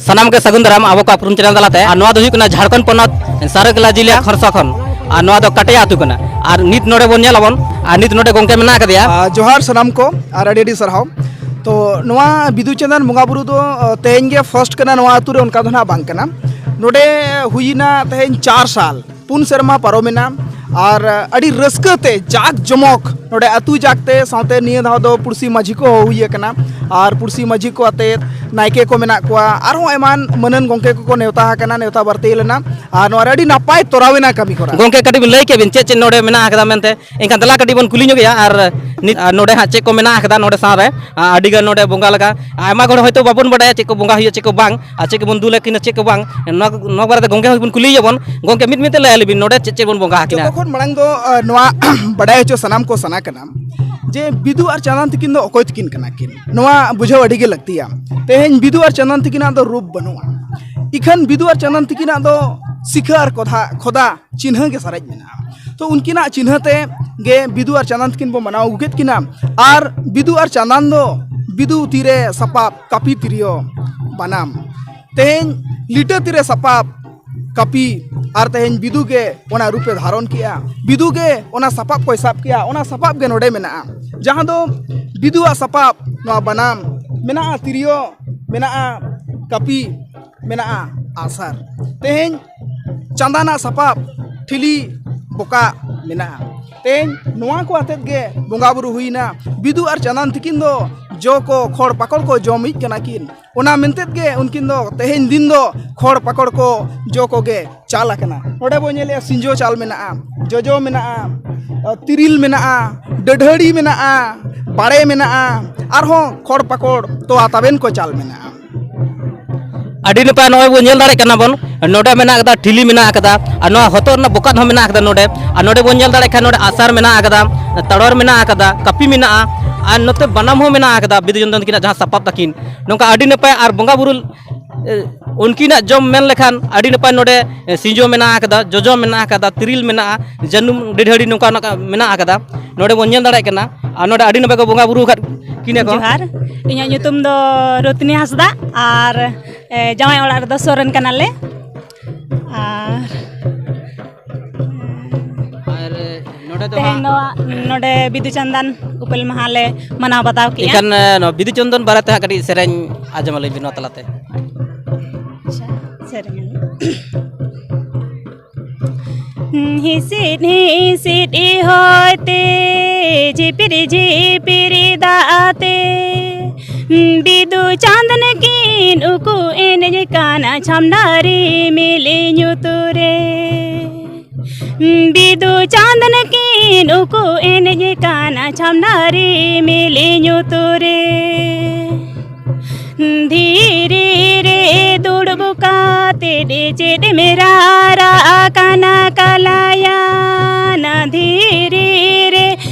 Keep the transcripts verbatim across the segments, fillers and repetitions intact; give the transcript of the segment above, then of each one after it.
ᱥᱟᱱᱟᱢ ᱜᱮ ᱥᱟᱹᱜᱩᱱ ᱫᱟᱨᱟᱢ ᱟᱵᱚ ᱠᱚᱣᱟᱜ ᱩᱯᱨᱩᱢ ᱪᱮᱱᱮᱞ ᱛᱟᱞᱟᱛᱮ᱾ ᱟᱨ ᱱᱚᱣᱟ ᱫᱚ ᱦᱩᱭᱩᱜ ᱠᱟᱱᱟ ᱡᱷᱟᱲᱠᱷᱚᱸᱰ ᱯᱚᱱᱚᱛ ᱥᱟᱨᱟᱭᱠᱮᱞᱟ ᱡᱤᱞᱟ ᱠᱷᱚᱨᱥᱟ ᱠᱷᱚᱱ᱾ ᱟᱨ ᱱᱚᱣᱟ ᱫᱚ ᱠᱟᱴᱮᱭᱟ ᱟᱹᱛᱩ ᱠᱟᱱᱟ᱾ ᱟᱨ ᱱᱤᱛ ᱱᱚᱰᱮ ᱵᱚᱱ ᱧᱮᱞ ᱟᱵᱚᱱ, ᱟᱨ ᱱᱤᱛ ᱱᱚᱰᱮ ᱜᱚᱝᱠᱮ ᱢᱮᱱᱟᱜ ᱟᱠᱟᱫᱮᱭᱟ᱾ ᱟᱨ ᱡᱚᱦᱟᱨ ᱥᱟᱱᱟᱢ ᱠᱚ, ᱟᱨ ᱟᱹᱰᱤ ᱟᱹᱰᱤ ᱥᱟᱨᱦᱟᱣ᱾ ᱛᱚ, ᱱᱚᱣᱟ ᱵᱤᱫᱩ ᱪᱟᱸᱫᱟᱱ ᱵᱚᱸᱜᱟ ᱵᱩᱨᱩ ᱫᱚ, ᱟᱸ, ᱛᱮᱦᱮᱧ ᱜᱮ ᱯᱷᱟᱥᱴ ᱠᱟᱱᱟ ᱱᱚᱣᱟ ᱟᱹᱛᱩ ᱨᱮ, ᱚᱱᱠᱟ ᱫᱚ ᱱᱟᱦᱟᱜ ᱵᱟᱝ ᱠᱟᱱᱟ᱾ ᱱᱚᱰᱮ ᱦᱩᱭᱱᱟ ᱛᱮᱦᱮᱧ ᱪᱟᱨ ᱥᱟᱞ, ᱯᱩᱱ ᱥᱮᱨᱢᱟ ᱯᱟᱨᱚᱢᱮᱱᱟ᱾ ᱟᱨ ᱟᱹᱰᱤ ᱨᱟᱹᱥᱠᱟᱹ ᱛᱮ, ᱡᱟᱠ ᱡᱚᱢᱚᱠ ᱱᱚᱰᱮ ᱟᱹᱛᱩ ᱡᱟᱠ ᱛᱮ, ᱥᱟᱶᱛᱮ ᱱᱤᱭᱟᱹ ᱫᱷᱟᱣ ᱫᱚ ᱯᱩᱲᱥᱤ ᱢᱟᱹᱡᱷᱤ ᱠᱚ ᱦᱚᱦᱚ ᱦᱩᱭ ᱟᱠᱟᱱᱟ᱾ ᱟᱨ ᱯᱩᱲᱥᱤ ᱢᱟᱹᱡᱷᱤ ᱠᱚ ᱟᱛᱮ ᱱᱟᱭᱠᱮ ᱠᱚ ᱢᱮᱱᱟᱜ ᱠᱚᱣᱟ, ᱟᱨᱦᱚᱸ ᱮᱢᱟᱱ ᱢᱟᱹᱱᱟᱱ ᱜᱚᱢᱠᱮ ᱠᱚᱠᱚ ᱱᱮᱣᱛᱟ ᱟᱠᱟᱱᱟ, ᱱᱮᱣᱛᱟ ᱵᱟᱨᱛᱤ ᱞᱮᱱᱟ᱾ ᱟᱨ ᱱᱚᱣᱟ ᱨᱮ ᱟᱹᱰᱤ ᱱᱟᱯᱟᱭ ᱛᱚᱨᱟᱣᱮᱱᱟ ᱠᱟᱹᱢᱤ ᱦᱚᱨᱟ᱾ ᱜᱚᱢᱠᱮ, ᱠᱟᱹᱴᱤᱡ ᱵᱤᱱ ᱞᱟᱹᱭ ᱠᱮᱫ ᱵᱤᱱ ᱪᱮᱫ ᱪᱮᱫ ᱱᱚᱰᱮ ᱢᱮᱱᱟᱜ ᱟᱠᱟᱫᱟ ᱢᱮᱱᱛᱮ? ᱮᱱᱠᱷᱟᱱ ᱫᱮᱞᱟ ᱠᱟᱹᱴᱤᱡ ᱵᱚᱱ ᱠᱩᱞᱤ ᱧᱚᱜᱮᱭᱟ᱾ ᱟᱨ ᱱᱤᱛ, ᱟᱨ ᱱᱚᱰᱮ ᱦᱟᱸᱜ ᱪᱮᱫ ᱠᱚ ᱢᱮᱱᱟᱜ ᱟᱠᱟᱫᱟ ᱱᱚᱰᱮ ᱥᱟᱶ ᱨᱮ? ᱟᱨ ᱟᱹᱰᱤ ᱜᱟᱱ ᱱᱚᱰᱮ ᱵᱚᱸᱜᱟ ᱞᱟᱜᱟ, ᱟᱭᱢᱟ ᱦᱚᱲ ᱦᱚᱭᱛᱳ ᱵᱟᱵᱚᱱ ᱵᱟᱰᱟᱭᱟ ᱪᱮᱫ ᱠᱚ ᱵᱚᱸᱜᱟ ᱦᱩᱭᱩᱜᱼᱟ, ᱪᱮᱫ ᱠᱚ ᱵᱟᱝ, ᱟᱨ ᱪᱮᱫ ᱠᱚᱵᱚᱱ ᱫᱩᱞ ᱟᱹᱠᱤᱱᱟ, ᱪᱮᱫ ᱠᱚ ᱵᱟᱝ᱾ ᱱᱚᱣᱟ, ᱱᱚᱣᱟ ᱵᱟᱨᱮᱛᱮ ᱜᱚᱢᱠᱮ ᱦᱚᱸ ᱵᱚᱱ ᱠᱩᱞᱤᱭᱮᱭᱟ ᱵᱚᱱ᱾ ᱜᱚᱢᱠᱮ, ᱢᱤᱫ ᱢᱤᱫ ᱛᱮ ᱞᱟᱹᱭ ᱟᱞᱮ ᱵᱤᱱ ᱱᱚᱰᱮ ᱪᱮᱫ ᱪᱮᱫ ᱵᱚᱱ ᱵᱚᱸᱜᱟ ᱟᱹᱠᱤᱱᱟ? ᱡᱚᱛᱚ ᱠᱷᱚᱱ ᱢᱟᱲᱟᱝ ᱫᱚ, ᱟᱸ, ᱱᱚᱣᱟ ᱵᱟᱰᱟᱭ ᱦᱚᱪᱚ ᱥᱟᱱᱟᱢ ᱠᱚ ᱥᱟᱱᱟ ᱠᱟᱱᱟ ᱡᱮ ᱵᱤᱫᱩ ᱟᱨ ᱪᱟᱸᱫᱟᱱ ᱛᱤᱠᱤᱱ ᱫᱚ ᱚᱠᱚᱭ ᱛᱤᱠᱤᱱ ᱠᱟᱱᱟ ᱠᱤᱱ, ᱱᱚᱣᱟ ᱵᱩᱡᱷᱟᱹᱣ ᱟᱹᱰᱤ ᱜᱮ ᱞᱟᱹᱠᱛᱤᱭᱟ᱾ ᱛᱮᱦᱮᱧ ᱵᱤᱫᱩ ᱟᱨ ᱪᱟᱸᱫᱟᱱ ᱛᱤᱠᱤᱱᱟᱜ ᱫᱚ ᱨᱩᱯ ᱵᱟᱹᱱᱩᱜᱼᱟ, ᱤᱠᱷᱟᱹᱱ ᱵᱤᱫᱩ ᱟᱨ ᱪᱟᱸᱫᱟᱱ ᱛᱤᱠᱤᱱᱟᱜ ᱫᱚ ᱥᱤᱠᱷᱟᱹ ᱟᱨ ᱠᱚᱫᱷᱟ, ᱠᱷᱚᱫᱟ ᱪᱤᱱᱦᱟᱹ ᱜᱮ ᱥᱟᱨᱮᱡ ᱢᱮᱱᱟᱜᱼᱟ᱾ ᱛᱚ, ᱩᱱᱠᱤᱱᱟᱜ ᱪᱤᱱᱦᱟᱹ ᱛᱮ ᱜᱮ ᱵᱤᱫᱩ ᱟᱨ ᱪᱟᱸᱫᱟᱱ ᱛᱤᱠᱤᱱ ᱵᱚ ᱢᱟᱱᱟᱣ ᱟᱹᱜᱩ ᱠᱮᱫ ᱠᱤᱱᱟ᱾ ᱟᱨ ᱵᱤᱫᱩ ᱟᱨ ᱪᱟᱸᱫᱟᱱ ᱫᱚ ᱵᱤᱫᱩ ᱛᱤᱨᱮ ᱥᱟᱯᱟᱵ, ᱠᱟᱹᱯᱤ ᱛᱤᱨᱭᱳ ᱵᱟᱱᱟᱢ, ᱛᱮᱦᱮᱧ ᱞᱤᱴᱟᱹ ᱛᱤᱨᱮ ᱥᱟᱯᱟᱵ, ᱠᱟᱹᱯᱤ, ᱟᱨ ᱛᱮᱦᱮᱧ ᱵᱤᱫᱩ ᱜᱮ ᱚᱱᱟ ᱨᱩᱯᱮ ᱫᱷᱟᱨᱚᱱ ᱠᱮᱜᱼᱟ, ᱵᱤᱫᱩ ᱜᱮ ᱚᱱᱟ ᱥᱟᱯᱟᱵ ᱠᱚᱭ ᱥᱟᱵ ᱠᱮᱜᱼᱟ, ᱚᱱᱟ ᱥᱟᱯᱟᱵ ᱜᱮ ᱱᱚᱰᱮ ᱢᱮᱱᱟᱜᱼᱟ᱾ ᱡᱟᱦᱟᱸ ᱫᱚ ᱵᱤᱫᱩᱣᱟᱜ ᱥᱟᱯᱟᱵ, ᱱᱚᱣᱟ ᱵᱟᱱᱟᱢ ᱢᱮᱱᱟᱜᱼᱟ, ᱛᱤᱨᱭᱳ ᱢᱮᱱᱟᱜᱼᱟ, ᱠᱟᱹᱯᱤ ᱢᱮᱱᱟᱜᱼᱟ, ᱟᱜᱼᱥᱟᱨ᱾ ᱛᱮᱦᱮᱧ ᱪᱟᱸᱫᱟᱱᱟᱜ ᱥᱟᱯᱟᱵ, ᱴᱷᱤᱞᱤ, ᱵᱚᱠᱟᱜ ᱢᱮᱱᱟᱜᱼᱟ᱾ ᱛᱮᱦᱮᱧ ᱱᱚᱣᱟ ᱠᱚ ᱟᱛᱮᱫ ᱜᱮ ᱵᱚᱸᱜᱟ ᱵᱩᱨᱩ ᱦᱩᱭᱱᱟ᱾ ᱵᱤᱫᱩ ᱟᱨ ᱪᱟᱸᱫᱟᱱ ᱛᱤᱠᱤᱱ ᱫᱚ ᱡᱚ ᱠᱚ, ᱠᱷᱚᱲ ᱯᱟᱠᱚᱲ ᱠᱚ ᱡᱚᱢᱤᱡ ᱠᱟᱱᱟ ᱠᱤᱱ᱾ ᱚᱱᱟ ᱢᱮᱱᱛᱮᱫ ᱜᱮ ᱩᱱᱠᱤᱱ ᱫᱚ ᱛᱮᱦᱮᱧ ᱫᱤᱱ ᱫᱚ ᱠᱷᱚᱲ ᱯᱟᱠᱚᱲ ᱠᱚ ᱡᱚ ᱠᱚᱜᱮ ᱪᱟᱞ ᱟᱠᱟᱱᱟ᱾ ᱱᱚᱰᱮ ᱵᱚᱱ ᱧᱮᱞᱮᱜᱼᱟ, ᱥᱤᱸᱡᱚ ᱪᱟᱞ ᱢᱮᱱᱟᱜᱼᱟ, ᱡᱚᱡᱚ ᱢᱮᱱᱟᱜᱼᱟ, ᱛᱤᱨᱤᱞ ᱢᱮᱱᱟᱜᱼᱟ, ᱰᱟᱹᱰᱷᱟᱹᱲᱤ ᱢᱮᱱᱟᱜᱼᱟ, ᱵᱟᱲᱮ ᱢᱮᱱᱟᱜᱼᱟ, ᱟᱨᱦᱚᱸ ᱠᱷᱚᱲ ᱯᱟᱠᱚᱲ ᱛᱚᱣᱟ ᱛᱟᱵᱮᱱ ᱠᱚ ᱪᱟᱞ ᱢᱮᱱᱟᱜᱼᱟ᱾ ᱟᱹᱰᱤ ᱱᱟᱯᱟᱭ, ᱱᱚᱜᱼᱚᱭ ᱵᱚᱱ ᱧᱮᱞ ᱫᱟᱲᱮᱭᱟᱜ ᱠᱟᱱᱟ ᱵᱚᱱ, ᱱᱚᱰᱮ ᱢᱮᱱᱟᱜ ᱟᱠᱟᱫᱟ, ᱴᱷᱤᱞᱤ ᱢᱮᱱᱟᱜ ᱟᱠᱟᱫᱟ, ᱟᱨ ᱱᱚᱣᱟ ᱦᱚᱛᱚᱫ ᱨᱮᱱᱟᱜ ᱵᱚᱠᱟᱫ ᱦᱚᱸ ᱢᱮᱱᱟᱜ ᱟᱠᱟᱫᱟ ᱱᱚᱰᱮ᱾ ᱟᱨ ᱱᱚᱰᱮ ᱵᱚᱱ ᱧᱮᱞ ᱫᱟᱲᱮᱭᱟᱜ ᱠᱷᱟᱱ, ᱱᱚᱰᱮ ᱟᱥᱟᱨ ᱢᱮᱱᱟᱜ ᱟᱠᱟᱫᱟ, ᱛᱟᱲᱚᱨ ᱢᱮᱱᱟᱜ ᱟᱠᱟᱫᱟ, ᱠᱟᱹᱯᱤ ᱢᱮᱱᱟᱜᱼᱟ, ᱟᱨ ᱱᱚᱛᱮ ᱵᱟᱱᱟᱢ ᱦᱚᱸ ᱢᱮᱱᱟᱜ ᱟᱠᱟᱫᱟ, ᱵᱤᱫᱩ ᱪᱟᱸᱫᱟᱱ ᱛᱟᱹᱠᱤᱱᱟᱜ ᱡᱟᱦᱟᱸ ᱥᱟᱯᱟᱵ ᱛᱟᱹᱠᱤᱱ᱾ ᱱᱚᱝᱠᱟ ᱟᱹᱰᱤ ᱱᱟᱯᱟᱭ᱾ ᱟᱨ ᱵᱚᱸᱜᱟ ᱵᱩᱨᱩ, ᱮ, ᱩᱱᱠᱤᱱᱟᱜ ᱡᱚᱢ ᱢᱮᱱ ᱞᱮᱠᱷᱟᱱ ᱟᱹᱰᱤ ᱱᱟᱯᱟᱭ᱾ ᱱᱚᱰᱮ, ᱮ, ᱥᱤᱸᱡᱚ ᱢᱮᱱᱟᱜ ᱟᱠᱟᱫᱟ, ᱡᱚᱡᱚ ᱢᱮᱱᱟᱜ ᱟᱠᱟᱫᱟ, ᱛᱤᱨᱤᱞ ᱢᱮᱱᱟᱜᱼᱟ, ᱡᱟᱹᱱᱩᱢ ᱰᱤᱰᱷᱟᱹᱲᱤ ᱱᱚᱝᱠᱟᱱᱟᱜ ᱢᱮᱱᱟᱜ ᱟᱠᱟᱫᱟ᱾ ᱱᱚᱰᱮ ᱵᱚᱱ ᱧᱮᱞ ᱫᱟᱲᱮᱭᱟᱜ ᱠᱟᱱᱟ᱾ ᱟᱨ ᱱᱚᱰᱮ ᱟᱹᱰᱤ ᱱᱟᱯᱟᱭ ᱠᱚ ᱵᱚᱸᱜᱟ ᱵᱩᱨᱩ ᱟᱠᱟᱫ ᱠᱤᱱᱟ ᱠᱚ᱾ ᱡᱚᱦᱟᱨ, ᱤᱧᱟᱹᱜ ᱧᱩᱛᱩᱢ ᱫᱚ ᱨᱚᱛᱱᱤ ᱦᱟᱸᱥᱫᱟ᱾ ᱟᱨ ᱮ, ᱡᱟᱶᱟᱭ ᱚᱲᱟᱜ ᱨᱮᱫᱚ ᱥᱚᱨᱮᱱ ᱠᱟᱱᱟᱞᱮ᱾ ᱟᱨ ᱟᱨ ᱱᱚᱰᱮ ᱫᱚ ᱛᱮᱦᱮᱧ ᱦᱟᱸᱜ ᱫᱚ ᱱᱚᱰᱮ ᱵᱤᱫᱩ ᱪᱟᱸᱫᱟᱱ ᱩᱯᱮᱞ ᱢᱟᱦᱟ ᱞᱮ ᱢᱟᱱᱟᱣ ᱵᱟᱛᱟᱣ ᱠᱮᱜᱼᱟ᱾ ᱮᱱᱠᱷᱟᱱ, ᱮ, ᱱᱚᱣᱟ ᱵᱤᱫᱩ ᱪᱟᱸᱫᱟᱱ ᱵᱟᱨᱮᱛᱮ ᱦᱟᱸᱜ ᱠᱟᱹᱴᱤᱡ ᱥᱮᱨᱮᱧ ᱟᱸᱡᱚᱢ ᱟᱹᱞᱤᱧ ᱵᱤᱱ ᱱᱚᱣᱟ ᱛᱟᱞᱟᱛᱮ᱾ ᱟᱪᱪᱷᱟ, ᱥᱮᱨᱮᱧ ᱟᱹᱞᱤᱧ᱾ ᱦᱤᱸᱥᱤᱫ ᱦᱤᱸᱥᱤᱫ ᱦᱚᱭ ᱛᱮ, ᱡᱷᱤᱯᱤᱨ ᱡᱷᱤᱯᱤᱨ ᱫᱟᱜ ᱟᱛᱮ, ᱵᱤᱫᱩ ᱪᱟᱸᱫᱟᱱ ᱠᱤᱱ ᱩᱠᱩ ᱮᱱᱮᱡ ᱠᱟᱱᱟ ᱪᱷᱟᱢᱰᱟ ᱨᱤᱢᱤᱞ ᱧᱩᱛᱩᱨ ᱨᱮ᱾ ᱵᱤᱫᱩ ᱪᱟᱸᱫᱟᱱ ᱠᱤᱱ ᱩᱠᱩ ᱮᱱᱮᱡ ᱠᱟᱱᱟ ᱪᱷᱟᱢᱰᱟ ᱨᱤᱢᱤᱞ ᱧᱩᱛᱩᱨ ᱨᱮ᱾ ᱫᱷᱤᱨᱤ ᱨᱮ ᱫᱩᱲᱩᱵ ᱠᱟᱛᱮ ᱪᱮᱫ ᱮᱢ ᱨᱟᱨᱟᱜ ᱠᱟᱱᱟ ᱠᱟᱞᱟᱭᱟᱱ? ᱫᱷᱤᱨᱤ ᱨᱮ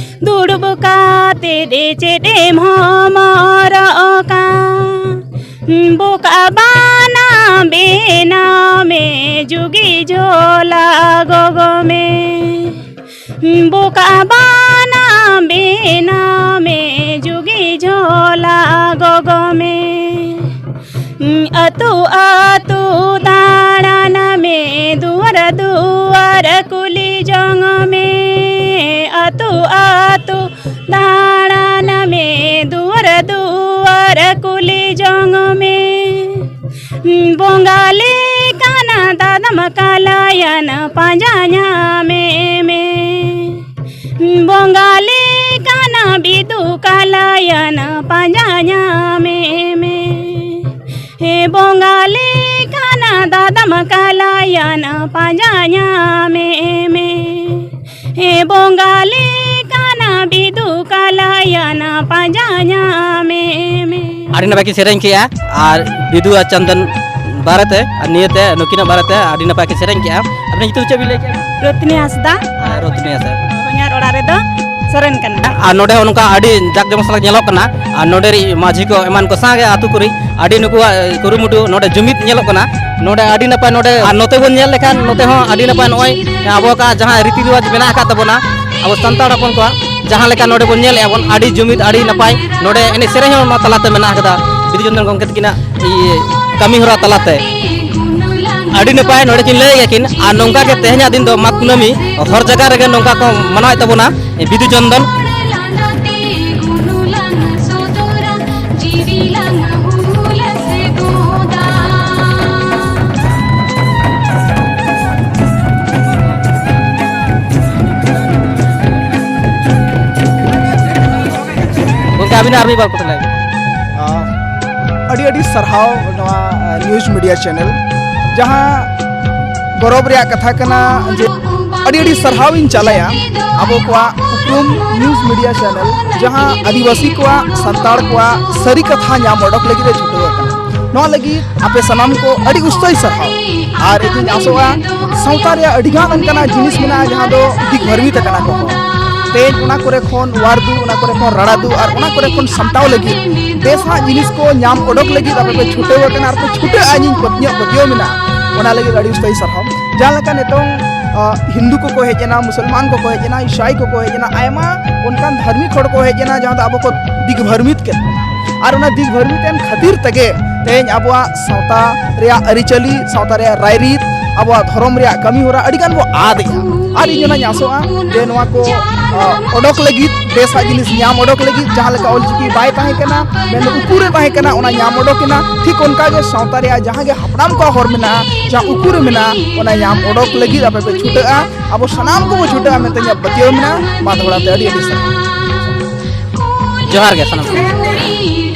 ᱫᱩᱲᱩᱵ ᱠᱟᱛᱮ ᱪᱮᱫ ᱮᱢ ᱦᱚᱢᱚᱨᱚᱜ ᱠᱟᱱ? ᱵᱚᱠᱟ ᱵᱟᱱᱟ ᱵᱮᱱᱟᱣ ᱢᱮ, ᱡᱩᱜᱤ ᱡᱷᱚᱞᱟ ᱜᱚᱜᱚ ᱢᱮ᱾ ᱵᱚᱠᱟ ᱵᱟᱱᱟ ᱵᱮᱱᱟᱣ ᱢᱮ, ᱡᱩᱜᱤ ᱡᱷᱚᱞᱟ ᱜᱚᱜᱚ ᱢᱮ᱾ ᱟᱹᱛᱩ ᱟᱹᱛᱩ ᱫᱟᱬᱟᱱ ᱢᱮ, ᱫᱩᱣᱟᱹᱨ ᱫᱩᱣᱟᱹᱨ ᱠᱩᱞᱤ ᱡᱚᱝ ᱢᱮ᱾ ᱟᱹᱛᱩ ᱟᱹᱛᱩ ᱫᱟᱬᱟᱱ ᱢᱮ, ᱫᱩᱣᱟᱹᱨ ᱫᱩᱣᱟᱹᱨ ᱠᱩᱞᱤ ᱡᱚᱝ ᱢᱮ᱾ ᱵᱚᱸᱜᱟ ᱞᱮᱠᱟᱱ ᱫᱟᱫᱟᱢ ᱠᱟᱞᱟᱭᱟᱱ ᱯᱟᱸᱡᱟ ᱧᱟᱢᱮ ᱢᱮ᱾ ᱵᱚᱸᱜᱟ ᱞᱮᱠᱟᱱ ᱵᱤᱫᱩ ᱠᱟᱞᱟᱭᱟᱱ ᱯᱟᱸᱡᱟ ᱧᱟᱢᱮ ᱢᱮ᱾ ᱦᱮ ᱵᱚᱸᱜᱟ ᱞᱮᱠᱟᱱ ᱫᱟᱫᱟᱢ ᱠᱟᱞᱟᱭᱟᱱ ᱯᱟᱸᱡᱟ ᱧᱟᱢᱮ ᱢᱮ᱾ ᱦᱮ ᱵᱚᱸᱜᱟ ᱞᱮᱠᱟᱱ ᱵᱤᱫᱩ ᱠᱟᱞᱟᱭᱟᱱ ᱯᱟᱸᱡᱟ ᱧᱟᱢᱮ ᱢᱮ᱾ ᱟᱹᱰᱤ ᱱᱟᱯᱟᱭ ᱠᱤᱱ ᱥᱮᱨᱮᱧ ᱠᱮᱜᱼᱟ᱾ ᱟᱨ ᱵᱤᱫᱩ ᱟᱨ ᱪᱚᱱᱫᱚᱱ ᱵᱟᱨᱮᱛᱮ, ᱟᱨ ᱱᱤᱭᱟᱹᱛᱮ, ᱱᱩᱠᱤᱱᱟᱜ ᱵᱟᱨᱮᱛᱮ ᱟᱹᱰᱤ ᱱᱟᱯᱟᱭ ᱠᱤᱱ ᱥᱮᱨᱮᱧ ᱠᱮᱜᱼᱟ᱾ ᱟᱹᱵᱤᱱᱟᱜ ᱧᱩᱛᱩᱢ ᱪᱮᱫ ᱵᱤᱱ ᱞᱟᱹᱭ ᱠᱮᱜᱼᱟ? ᱨᱚᱛᱱᱤ ᱦᱟᱸᱥᱫᱟ᱾ ᱟᱨ ᱨᱚᱛᱱᱤ ᱦᱟᱸᱥᱫᱟ᱾ ᱦᱚᱧᱦᱟᱨ ᱚᱲᱟᱜ ᱨᱮᱫᱚ ᱥᱚᱨᱮᱱ ᱠᱟᱱᱟ᱾ ᱟᱨ ᱱᱚᱰᱮ ᱦᱚᱸ ᱱᱚᱝᱠᱟ ᱟᱹᱰᱤ ᱡᱟᱠ ᱡᱚᱢᱚᱠ ᱥᱟᱞᱟᱜ ᱧᱮᱞᱚᱜ ᱠᱟᱱᱟ᱾ ᱟᱨ ᱱᱚᱰᱮ ᱨᱤᱱ ᱢᱟᱹᱡᱷᱤ ᱠᱚ ᱮᱢᱟᱱ ᱠᱚ ᱥᱟᱶᱜᱮ ᱟᱹᱛᱩ ᱠᱚᱨᱮ ᱟᱹᱰᱤ ᱱᱩᱠᱩᱣᱟᱜ ᱠᱩᱨᱩᱢᱩᱴᱩ ᱱᱚᱰᱮ ᱡᱩᱢᱤᱫ ᱧᱮᱞᱚᱜ ᱠᱟᱱᱟ᱾ ᱱᱚᱰᱮ ᱟᱹᱰᱤ ᱱᱟᱯᱟᱭ ᱱᱚᱰᱮ, ᱟᱨ ᱱᱚᱛᱮ ᱵᱚᱱ ᱧᱮᱞ ᱞᱮᱠᱷᱟᱱ ᱱᱚᱛᱮ ᱦᱚᱸ ᱟᱹᱰᱤ ᱱᱟᱯᱟᱭ ᱱᱚᱜᱼᱚᱭ ᱟᱵᱚᱣᱟᱜ ᱡᱟᱦᱟᱸ ᱨᱤᱛᱤ ᱨᱮᱣᱟᱡᱽ ᱢᱮᱱᱟᱜ ᱟᱠᱟᱫ ᱛᱟᱵᱚᱱᱟ ᱟᱵᱚ ᱥᱟᱱᱛᱟᱲ ᱦᱚᱯᱚᱱ ᱠᱚᱣᱟᱜ, ᱡᱟᱦᱟᱸ ᱞᱮᱠᱟ ᱱᱚᱰᱮ ᱵᱚᱱ ᱧᱮᱞᱮᱫᱼᱟ ᱵᱚᱱ ᱟᱹᱰᱤ ᱡᱩᱢᱤᱫ ᱟᱹᱰᱤ ᱱᱟᱯᱟᱭ ᱱᱚᱰᱮ ᱮᱱᱮᱡ ᱥᱮᱨᱮᱧ ᱦᱚᱸ ᱱᱚᱣᱟ ᱛᱟᱞᱟᱛᱮ ᱢᱮᱱᱟᱜ ᱟᱠᱟᱫᱟ᱾ ᱵᱤᱫᱩ ᱪᱟᱸᱫᱟᱱ ᱜᱚᱢᱠᱮ ᱛᱟᱹᱠᱤᱱᱟᱜ ᱤᱭᱟᱹ ᱠᱟᱹᱢᱤ ᱦᱚᱨᱟ ᱛᱟᱞᱟᱛᱮ᱾ ᱟᱹᱰᱤ ᱱᱟᱯᱟᱭ, ᱱᱚᱰᱮ ᱠᱤᱱ ᱞᱟᱹᱭ ᱜᱮᱭᱟ ᱠᱤᱱ᱾ ᱟᱨ ᱱᱚᱝᱠᱟ ᱜᱮ ᱛᱮᱦᱮᱧᱟᱜ ᱫᱤᱱ ᱫᱚ ᱢᱟᱜᱽ ᱠᱩᱱᱟᱹᱢᱤ ᱦᱚᱨ ᱡᱟᱭᱜᱟ ᱨᱮᱜᱮ ᱱᱚᱝᱠᱟ ᱠᱚ ᱢᱟᱱᱟᱣᱮᱫ ᱛᱟᱵᱚᱱᱟ ᱵᱤᱫᱩ ᱪᱚᱱᱫᱚᱱ᱾ ᱜᱚᱢᱠᱮ, ᱟᱹᱵᱤᱱᱟᱜ ᱟᱨ ᱢᱤᱫ ᱵᱟᱨ ᱠᱟᱛᱷᱟ ᱞᱟᱹᱭ ᱵᱤᱱ᱾ ᱟᱹᱰᱤ ᱟᱹᱰᱤ ᱥᱟᱨᱦᱟᱣ ᱱᱚᱣᱟ ᱱᱤᱭᱩᱡᱽ ᱢᱤᱰᱤᱭᱟ ᱪᱮᱱᱮᱞ, ᱡᱟᱦᱟᱸ ᱜᱚᱨᱚᱵᱽ ᱨᱮᱭᱟᱜ ᱠᱟᱛᱷᱟ ᱠᱟᱱᱟ ᱡᱮ ᱟᱹᱰᱤ ᱟᱹᱰᱤ ᱥᱟᱨᱦᱟᱣ ᱤᱧ ᱪᱟᱞᱟᱭᱟ ᱟᱵᱚ ᱠᱚᱣᱟᱜ ᱩᱯᱨᱩᱢ ᱱᱤᱭᱩᱡᱽ ᱢᱤᱰᱤᱭᱟ ᱪᱮᱱᱮᱞ, ᱡᱟᱦᱟᱸ ᱟᱹᱫᱤᱵᱟᱹᱥᱤ ᱠᱚᱣᱟᱜ, ᱥᱟᱱᱛᱟᱲ ᱠᱚᱣᱟᱜ ᱥᱟᱹᱨᱤ ᱠᱟᱛᱷᱟ ᱧᱟᱢ ᱚᱰᱚᱠ ᱞᱟᱹᱜᱤᱫ ᱮ ᱪᱷᱩᱴᱟᱹᱣ ᱟᱠᱟᱱᱟ᱾ ᱱᱚᱣᱟ ᱞᱟᱹᱜᱤᱫ ᱟᱯᱮ ᱥᱟᱱᱟᱢ ᱠᱚ ᱟᱹᱰᱤ ᱩᱥᱛᱟᱹᱭ ᱥᱟᱨᱦᱟᱣ᱾ ᱟᱨ ᱤᱧᱤᱧ ᱟᱥᱚᱜᱼᱟ, ᱥᱟᱶᱛᱟ ᱨᱮᱭᱟᱜ ᱟᱹᱰᱤᱜᱟᱱ ᱚᱱᱠᱟᱱᱟᱜ ᱡᱤᱱᱤᱥ ᱢᱮᱱᱟᱜᱼᱟ ᱡᱟᱦᱟᱸ ᱫᱚ ᱫᱤᱜᱽ ᱵᱷᱟᱹᱨᱢᱤᱛ ᱟᱠᱟᱱᱟ ᱠᱚ᱾ ᱛᱮᱦᱮᱧ ᱚᱱᱟ ᱠᱚᱨᱮ ᱠᱷᱚᱱ ᱣᱟᱨ ᱫᱩ, ᱚᱱᱟ ᱠᱚᱨᱮ ᱠᱷᱚᱱ ᱨᱟᱲᱟ ᱫᱩ ᱟᱨ ᱚᱱᱟ ᱠᱚᱨᱮ ᱠᱷᱚᱱ ᱥᱟᱢᱴᱟᱣ ᱞᱟᱹᱜᱤᱫ, ᱵᱮᱥᱟᱜ ᱡᱤᱱᱤᱥ ᱠᱚ ᱧᱟᱢ ᱚᱰᱚᱠ ᱞᱟᱹᱜᱤᱫ ᱟᱯᱮ ᱯᱮ ᱪᱷᱩᱴᱟᱹᱣ ᱟᱠᱟᱱᱟ ᱟᱨ ᱯᱮ ᱪᱷᱩᱴᱟᱹᱜᱼᱟ, ᱤᱧᱤᱧ ᱯᱟᱹᱛᱭᱟᱹᱣ, ᱯᱟᱹᱛᱭᱟᱹᱣ ᱢᱮᱱᱟᱜᱼᱟ᱾ ᱚᱱᱟ ᱞᱟᱹᱜᱤᱫ ᱟᱹᱰᱤ ᱩᱥᱛᱟᱹᱭ ᱥᱟᱨᱦᱟᱣ᱾ ᱡᱟᱦᱟᱸ ᱞᱮᱠᱟ ᱱᱤᱛᱚᱝ, ᱟ, ᱦᱤᱱᱫᱩ ᱠᱚᱠᱚ ᱦᱮᱡ ᱮᱱᱟ, ᱢᱩᱥᱚᱞᱢᱟᱱ ᱠᱚᱠᱚ ᱦᱮᱡ ᱮᱱᱟ, ᱤᱥᱟᱭ ᱠᱚᱠᱚ ᱦᱮᱡ ᱮᱱᱟ, ᱟᱭᱢᱟ ᱚᱱᱠᱟᱱ ᱫᱷᱟᱨᱢᱤᱠ ᱦᱚᱲ ᱠᱚ ᱦᱮᱡ ᱮᱱᱟ, ᱡᱟᱦᱟᱸ ᱫᱚ ᱟᱵᱚ ᱠᱚ ᱫᱤᱜᱽ ᱵᱷᱟᱹᱨᱢᱤᱛ ᱠᱮᱫ ᱵᱚᱱᱟ᱾ ᱟᱨ ᱚᱱᱟ ᱫᱤᱜᱽ ᱵᱷᱟᱹᱨᱢᱤᱛ ᱮᱱ ᱠᱷᱟᱹᱛᱤᱨ ᱛᱮᱜᱮ ᱛᱮᱦᱮᱧ ᱟᱵᱚᱣᱟᱜ ᱥᱟᱶᱛᱟ ᱨᱮᱭᱟᱜ ᱟᱹᱨᱤᱪᱟᱹᱞᱤ, ᱥᱟᱶᱛᱟ ᱨᱮᱭᱟᱜ ᱨᱟᱭᱨᱤᱛ, ᱟᱵᱚᱣᱟᱜ ᱫᱷᱚᱨᱚᱢ ᱨᱮᱭᱟᱜ ᱠᱟᱹᱢᱤ ᱦᱚᱨᱟ ᱟᱹᱰᱤᱜᱟᱱ ᱵᱚ ᱟᱫ ᱮᱫᱼᱟ᱾ ᱟᱨ ᱤᱧ ᱚᱱᱟᱧ ᱟᱥᱚᱜᱼᱟ ᱡᱮ ᱱᱚᱣᱟ ᱠᱚ, ᱟ, ᱚᱰᱚᱠ ᱞᱟᱹᱜᱤᱫ, ᱵᱮᱥᱟᱜ ᱡᱤᱱᱤᱥ ᱧᱟᱢ ᱚᱰᱚᱠ ᱞᱟᱹᱜᱤᱫ, ᱡᱟᱦᱟᱸ ᱞᱮᱠᱟ ᱚᱞᱪᱤᱠᱤ ᱵᱟᱭ ᱛᱟᱦᱮᱸ ᱠᱟᱱᱟ, ᱢᱮᱱᱫᱚ ᱩᱠᱩᱨᱮ ᱛᱟᱦᱮᱸ ᱠᱟᱱᱟ, ᱚᱱᱟ ᱧᱟᱢ ᱚᱰᱚᱠ ᱮᱱᱟ᱾ ᱴᱷᱤᱠ ᱚᱱᱠᱟ ᱜᱮ ᱥᱟᱶᱛᱟ ᱨᱮᱭᱟᱜ ᱡᱟᱦᱟᱸ ᱜᱮ ᱦᱟᱯᱲᱟᱢ ᱠᱚᱣᱟᱜ ᱦᱚᱨ ᱢᱮᱱᱟᱜᱼᱟ, ᱡᱟᱦᱟᱸ ᱩᱠᱩᱨᱮ ᱢᱮᱱᱟᱜᱼᱟ, ᱚᱱᱟ ᱧᱟᱢ ᱚᱰᱚᱠ ᱞᱟᱹᱜᱤᱫ ᱟᱯᱮ ᱯᱮ ᱪᱷᱩᱴᱟᱹᱜᱼᱟ᱾ ᱟᱵᱚ ᱥᱟᱱᱟᱢ ᱠᱚᱵᱚ ᱪᱷᱩᱴᱟᱹᱜᱼᱟ ᱢᱮᱱᱛᱮ ᱤᱧᱟᱹᱜ ᱯᱟᱹᱛᱭᱟᱹᱣ ᱢᱮᱱᱟᱜᱼᱟ᱾ ᱢᱟ ᱫᱚᱦᱲᱟ ᱛᱮ ᱟᱹᱰᱤ ᱟᱹᱰᱤ ᱥᱟᱨᱦᱟᱣ᱾ ᱡᱚᱦᱟᱨ ᱜᱮ ᱥᱟᱱᱟᱢ ᱠᱚ᱾